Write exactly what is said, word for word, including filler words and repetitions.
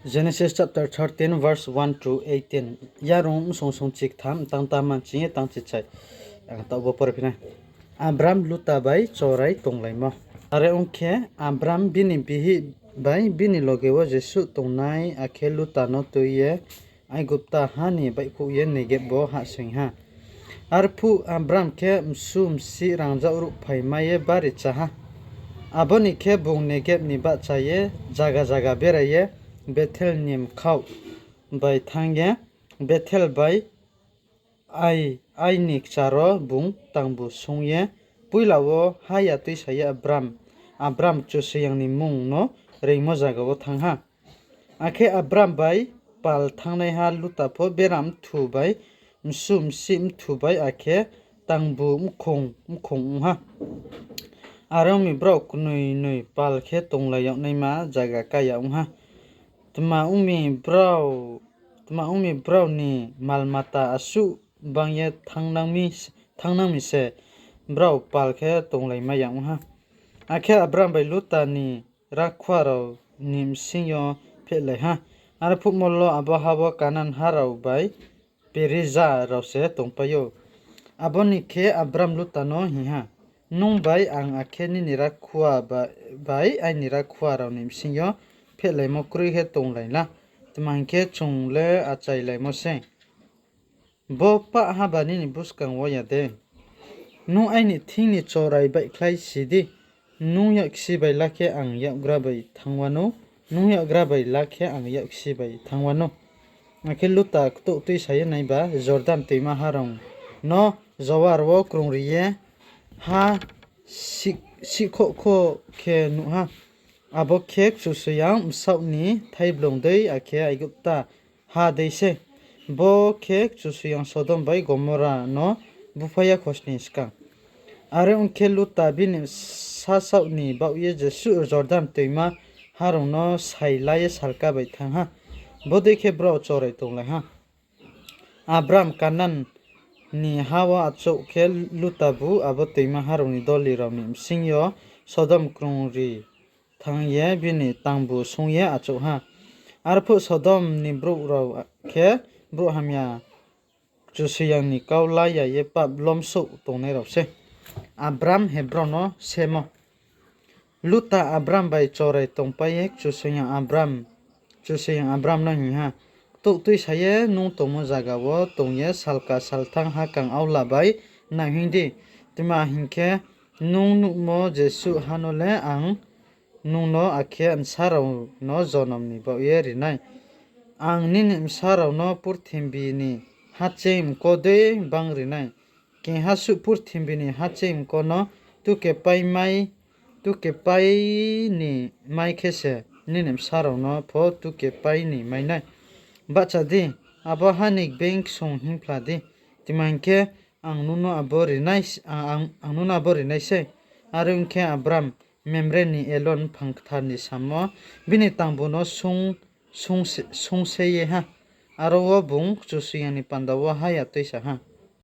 Genesis chapter thirteen, verse one to eighteen. Yarung bsong song chiktham, tang tama ching ye tang chichai. Ang taoh bo pore phi nai. Abram Luta bai chorai tonglaimo. Are ong khe, Abram bini bihih bai bini loge wo jesuh tongnai, akhe Luta no tui ye Aigupta ha ni baihkhouh ye Negeb wo hahsoing ha. Arphuh Abram khe msu msih rangzag ruhphaimai ye bari chá ha. Abo ni khe bung Negeb ni bahcha ye zaga zaga berai ye Bethel ni mkhaoh bai thanng ye, Bethel bai Ai, Ai ni kchar wo bung tangbu sung ye, poila wo haya tuisa ye Abram, Abram Kchusoyang ni mmung no reingmo zaga wo thanng ha. Akhe Abram bai pal thanngnaiha Luta pho bera mthu bai msu msih mthu bai akhe tangbu mkhong mkhong ong ha. Are ong mi brao knoi noi pal khe tonglai yag naima zaga kaya ong ha. Tma ong mi brao, tma ong mi brao ni malmata asuh bang ye thanngnang mi, thanngnang mi se brao pal khe tonglaimai ya ong ha. Akhe Abram bai Luta ni rakhua rao ni bsing yo phehlai ha. Arphuhmo lo abo ha wo Kanan ha rao bai Periza rao se tongpai ou. Abo ni khe Abram Luta no hing ha, Nung bai ang akhe nini rakhua ba-, bai aini rakhua rao ni bsing yo phehlaimo kroi khe tonglai la, tma hing khe, chung le achailaimo sei. Bo pah haba nini buskang wo ya de? Nung aini thing ni chorai baihkhlai si di, nung yaksi bai la khe ang yakgra bai thanng wanou, nung yakgra bai la khe ang yaksi bai thanng wanou. Akhe Luta ktouh tuisa ye naiba Jordan toima harong no Zoar wo krungri ye ha sihkhouhkhouh khe nuh ha. Abo khe Kchusoyang bsaoh ni thaiblung dei akhe Aigupta ha dei sei. Bo khe Kchusoyang Sodom bai Gomora no búphai ya khosning skang. Are ong khe Luta bini sasaoh ni baoh ye jesuh Jordan toima harong no sai la ye salka bai thanng ha. Bodei khe brao chorai tonglai ha. Abram Kanan ni ha wo achouh khe Lutabu abo toima harong ni doli rao ni bsing yo Sodom krungri thanng ye bini tangbu sung ye achouh ha. Arphuh Sodom ni brouh rao khe brouh hamya, Kchusoyang ni kau la ya ye pap lomsouh tongnai rao sei. Abram Hebron no semo. Luta Abram bai chorai tongpai ye Kchusoyang Abram, Kchusoyang Abram no hing ha, Ktouh tuisa ye nung tongmo zaga wo tong ye salka salthang hakang aola bai naihoing di. Tma hing khe, nung nuhmo jesuh ha no le ang nung no akhe nsa rao no jonom ni baoh ye ri nai. Ang nini bsa rao no purthimbi ni hacheing mko dei bang ri nai. Keha suh purthimbi ni hacheing mko no tuke pai mai, tuke pai ni mai khe se nini bsa rao no pho tuke pai ni mai nai. Bahcha di, abo ha ni gbeing ksung hingphla di, tma hing khe, ang nung no abo ri nai, ang, ang nung no abo ri nai sei. Are ong khe Abram Memre ni Elon mphang kthar ni samm wo bini tangbu no sung, sung se, sung se ye ha. Aro wo bung Kchusoyang ni panda wo haya tuisa ha.